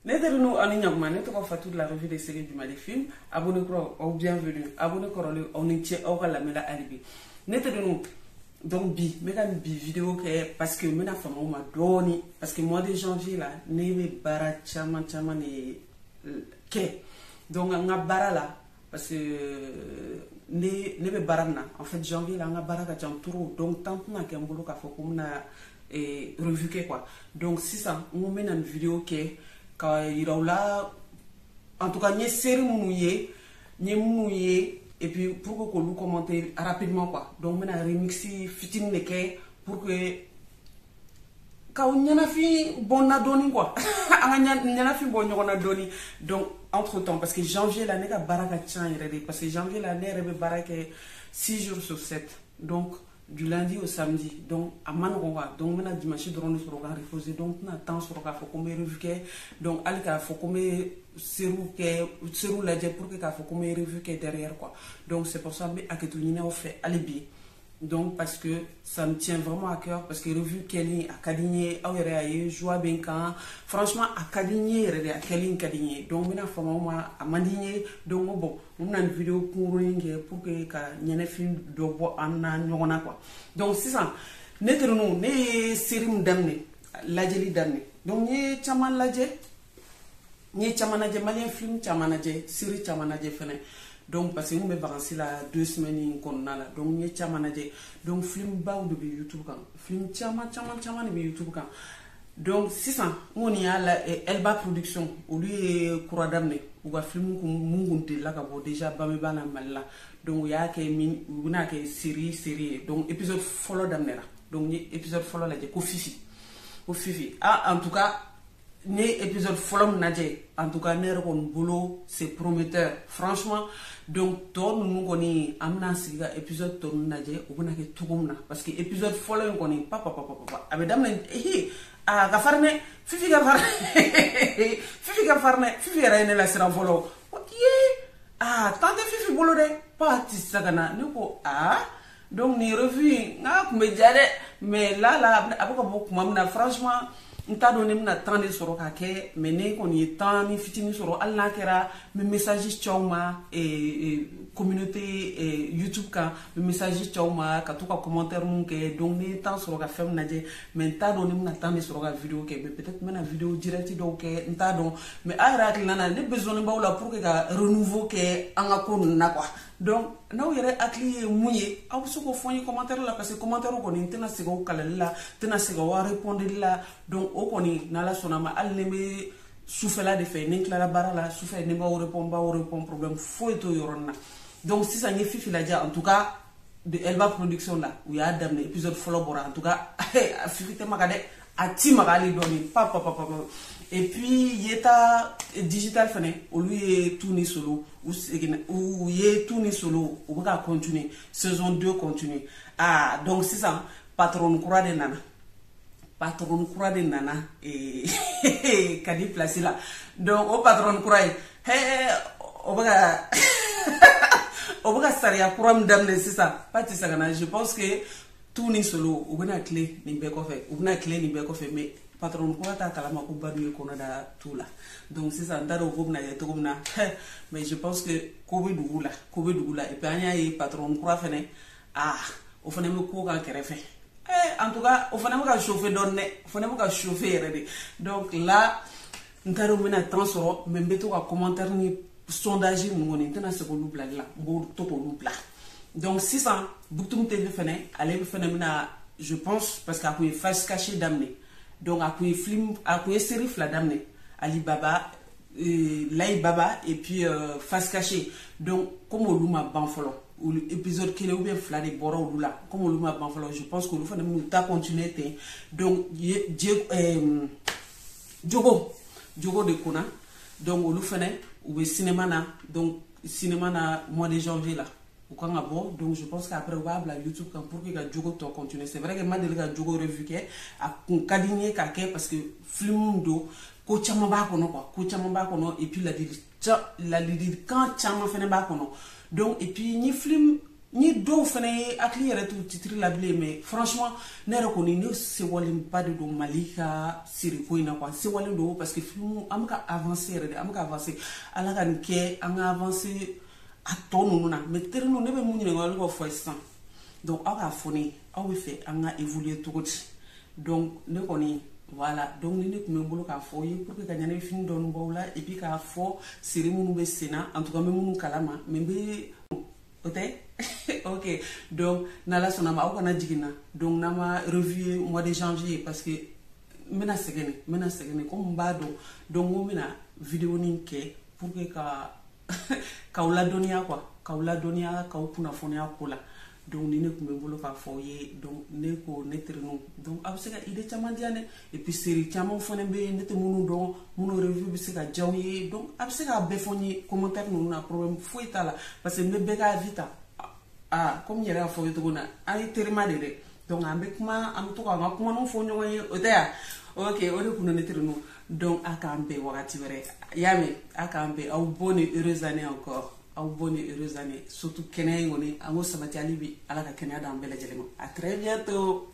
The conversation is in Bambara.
Ne terinu ani ɲakuma, ne tɔgɔ Fatou de la revue des séries du Mali Film. Abonné kuraw, aw bienvenue. Abonné kɔrɔlen, aw ni ce aw ka lamɛnla hali bi. Ne terinu, donc bi n bɛ ka bi vidéo kɛ parce que n bɛna fama ma dɔɔni, parce que mois de janvier la, ne bɛ baara caman caman de kɛ. Donc n ka baara la, parce que ne bɛ baara min na, en fait, janvier la, an ka baara ka ca trop. Donc temps tɛna kɛ n bolo k'a fɔ ko n bɛna revue kɛ quoi. Donc sisan n ko n bɛna nin vidéo kɛ ka yira u la, en tout cas n ye série minnu ye, n ye minnu ye, et puis pour que k'olu commenter rapidement quoi. Donc n bɛna remix fitinin de kɛ pour que k'aw ɲɛnafin bɔ n na dɔɔni quoi, an ka ɲɛnafin bɔ ɲɔgɔn na dɔɔni. Donc entre temps, parce que janvier la, ne ka baara ka ca yɛrɛ de, parce que janvier la, ne yɛrɛ bɛ baara kɛ 6 jours sur 7, donc du lundi au samedi. Donc a ma nɔgɔn quoi. Donc n bɛna dimanche dɔrɔn de sɔrɔ ka reposer. Donc n tɛna temps sɔrɔ k'a fɔ ko n bɛ revue kɛ. Donc hali k'a fɔ ko n bɛ série kɛ, série lajɛ pour que k'a fɔ ko n bɛ revue kɛ derrière quoi. Donc c'est pour ça n bɛ hakɛto ɲini aw fɛ hali bi. Donc parce que ça me tient vraiment à cœur, parce que revue kɛli a ka di n ye, aw yɛrɛ y'a ye, joie bɛ n kan. Franchement, a ka di n ye yɛrɛ de, a kɛli ka di n ye. Donc n bɛna fama aw ma, a man di n ye. Donc n ko bon, n bɛna nin vidéo kunkurunin kɛ pour que ka ɲɛnɛfin dɔ bɔ an na ɲɔgɔn na quoi. Donc sisan, ne terinu, ne ye série min daminɛ, lajɛli daminɛ, donc n ye caman lajɛ, n ye caman lajɛ, malien film caman lajɛ, série caman lajɛ fɛnɛ. Donc parce que n kun bɛ vacances la 2 semaines in kɔnɔna la, donc n ye caman lajɛ. Donc film baw de bɛ YouTube kan, film caman caman caman de bɛ YouTube kan. Donc sisan n kɔni y'a la Elba Production, olu ye kura daminɛ u ka film kun mun kun delila ka bɔ déjà Bameba na Mali la. Donc u y'a kɛ min, u bɛna kɛ série ye. Donc épisode fɔlɔ daminɛra. Donc n ye épisode fɔlɔ lajɛ ko Fifi, ko Fifi. Ah, en tout cas ne épisode fɔlɔ min lajɛ, en tout cas ne yɛrɛ kɔni bolo, c'est prometteur franchement. Donc tɔ ninnu kɔni, an bɛna sigi ka épisode tɔ ninnu lajɛ, u bɛna kɛ cogo min na, parce que épisode fɔlɔ in kɔni, pa pa pa pa pa, a bɛ daminɛ ehe, a ka farin dɛ. Fifi ka farin, Fifi ka farin dɛ. Fifi yɛrɛ ye ne lasiran fɔlɔ ye. Aa, temps tɛ Fifi bolo dɛ, pa ti se ka na. Ne ko aa, donc nin revue in, n k'a tun bɛ diya dɛ, mais là là, a bɛ ka bɔ kuma min na, franchement n t'a dɔn ne bɛna temps de sɔrɔ ka kɛ. Mais ne kɔni ye temps ni fitinin sɔrɔ, hali n'a kɛra n bɛ message ci aw ma communauté YouTube kan, n bɛ message ci aw ma ka to ka commentaire mun kɛ. Donc ne ye temps sɔrɔ ka fɛn min lajɛ, mais n t'a dɔn ne bɛna temps de sɔrɔ ka vidéo kɛ. Mais peut-être n bɛna vidéo direct dɔw kɛ, n t'a dɔn. Mais aw yɛrɛ hakilina na, ne besoin b'aw la pour que ka renouveau kɛ an ka ko ninnu na quoi. Donc n'aw yɛrɛ hakili ye mun ye, aw bɛ se k'o fɔ n ye commentaire la, parce que commentaire kɔni, n tɛna segin o kalali la, n tɛna segin o répondre la. Donc o kɔni, n'Ala sɔnna ma, hali ni bɛ sufɛla de fɛ, ni n tilala baara la sufɛ, ni b'aw répond, n b'aw répond, problème foyi t'o yɔrɔnin na. Donc sisan n ye Fifi lajɛ, en tout cas de Elba Production la, u y'a daminɛ, épisode fɔlɔ bɔra. En tout cas Fifi tɛ maga dɛ, a ti maga hali dɔɔni, pa pa pa pa. Et puis Yeta Digital fɛnɛ, olu ye Tu ni Solo, u seginna, u ye Tu ni Solo, u bɛ ka continuer, saison 2 continuer. Ah, donc sisan patron kura de nana, patron kura de nana ka di place la. Donc o patron kura ye, o bɛ ka sariya kura min daminɛ sisan, Pati Sagana, je pense que Tu ni Solo, u bɛna tile nin bɛɛ kɔfɛ, u bɛna tile nin bɛɛ kɔfɛ. Mais patron kura t'a kalama ko Badu ye kɔnɔ da Tu la. Donc sisan n t'a dɔn ko bɛna kɛ cogo min na, mais je pense que ko bɛ dugu la, ko bɛ dugu la. Et puis an y'a ye patron kura fɛnɛ, ah, o fɛnɛ bɛ ko kan kɛrɛfɛ. En tout cas o fana bɛ ka chauffer dɔɔni dɛ, o fana bɛ ka chauffer yɛrɛ de. Donc là n t'a dɔn n bɛna temps sɔrɔ, mais n bɛ to ka commentaire ni sondage ninnu kɔni, n tɛna se k'olu bilali la, n b'o to k'olu bila. Donc sisan Buktum TV fɛnɛ, ale fɛnɛ bɛna, je pense, parce que a kun ye Face Cachée daminɛ. Donc a kun ye film, a kun ye série fila daminɛ, Ali Baba, Layi Baba et puis Face Cachée. Donc comme olu ma ban fɔlɔ, olu épisode kelen ou bien fila de bɔra olu la, comme olu ma ban fɔlɔ, je pense que olu fana bɛn'u ta continuer ten. Donc ye Jogo de kunna. Donc olu fɛnɛ, u bɛ cinéma na. Donc cinéma na, mois de janvier la, u kan ka bɔ. Donc je pense qu'après u b'a bila YouTube kan pour que ka Jogo tɔ continuer. C'est vrai que n ma deli ka Jogo revue kɛ, a kun ka di n ye k'a kɛ, parce que film don, ko caman b'a kɔnɔ quoi, ko caman b'a kɔnɔ, et puis ladilikan caman fɛnɛ b'a kɔnɔ. Donc et puis ni film Ni dɔw fana ye hakili yɛrɛ t'u titre la bilen, mais franchement, ne yɛrɛ kɔni, ne sewalenba de don Mali ka série ko in na quoi. Sewalen don parce que film, an bɛ ka avancer yɛrɛ de, an bɛ ka avancer. Ala ka nin kɛ, an ka avancer a tɔ ninnu na. Mais terinu, ne bɛ mun ɲininkali kɔ fɔ sisan? Donc aw k'a fɔ ne, aw bɛ fɛ an ka évoluer cogo di? Donc ne kɔni, voilà. Donc ni ne tun bɛ n bolo k'a fɔ ye pour que ka ɲɛnafin dɔɔni b'aw la, et puis k'a fɔ série minnu bɛ sen na, en tout cas n bɛ minnu kalama, mais n bɛ o tɛ. Ok, donc n'Ala sɔnna ma, aw kana jigin na. Donc n'an ma revue mois de janvier, parce que n bɛna sɛgɛn, n bɛna sɛgɛn komi n b'a dɔn. Donc n ko n bɛna vidéo nin kɛ pour que ka k'aw ladɔnniya quoi, k'aw ladɔnniya, k'aw kunnafoniya ko la. Donc ni ne tun bɛ n bolo k'a fɔ aw ye. Donc ne ko ne terinu, donc aw bɛ se ka idée caman di yan dɛ. Et puis série caman fana bɛ yen, ne tɛ minnu dɔn, minnu revue bɛ se ka diya aw ye. Donc a bɛ se k'a bɛɛ fɔ n ye commentaire ninnu na, problème foyi t'a la, parce que n bɛ bɛɛ ka avis ta. Ah, comme n yɛrɛ y'a fɔ aw ye cogo min na, an ye terima de dɛ. Donc an bɛ kuma, an bɛ to k'an ka kumaniw fɔ ɲɔgɔn ye, o tɛ yan? Ok, o de kun don, ne terinu. Donc a k'an bɛn wagati wɛrɛ, y'a mɛn? A k'an bɛn. Aw bonne et heureuse année encore, aw bonne et heureuse année. Surtout kɛnɛya in kɔni, an ko sabati hali bi. Ala ka kɛnɛya d'an bɛɛ lajɛlen ma. À très bientôt.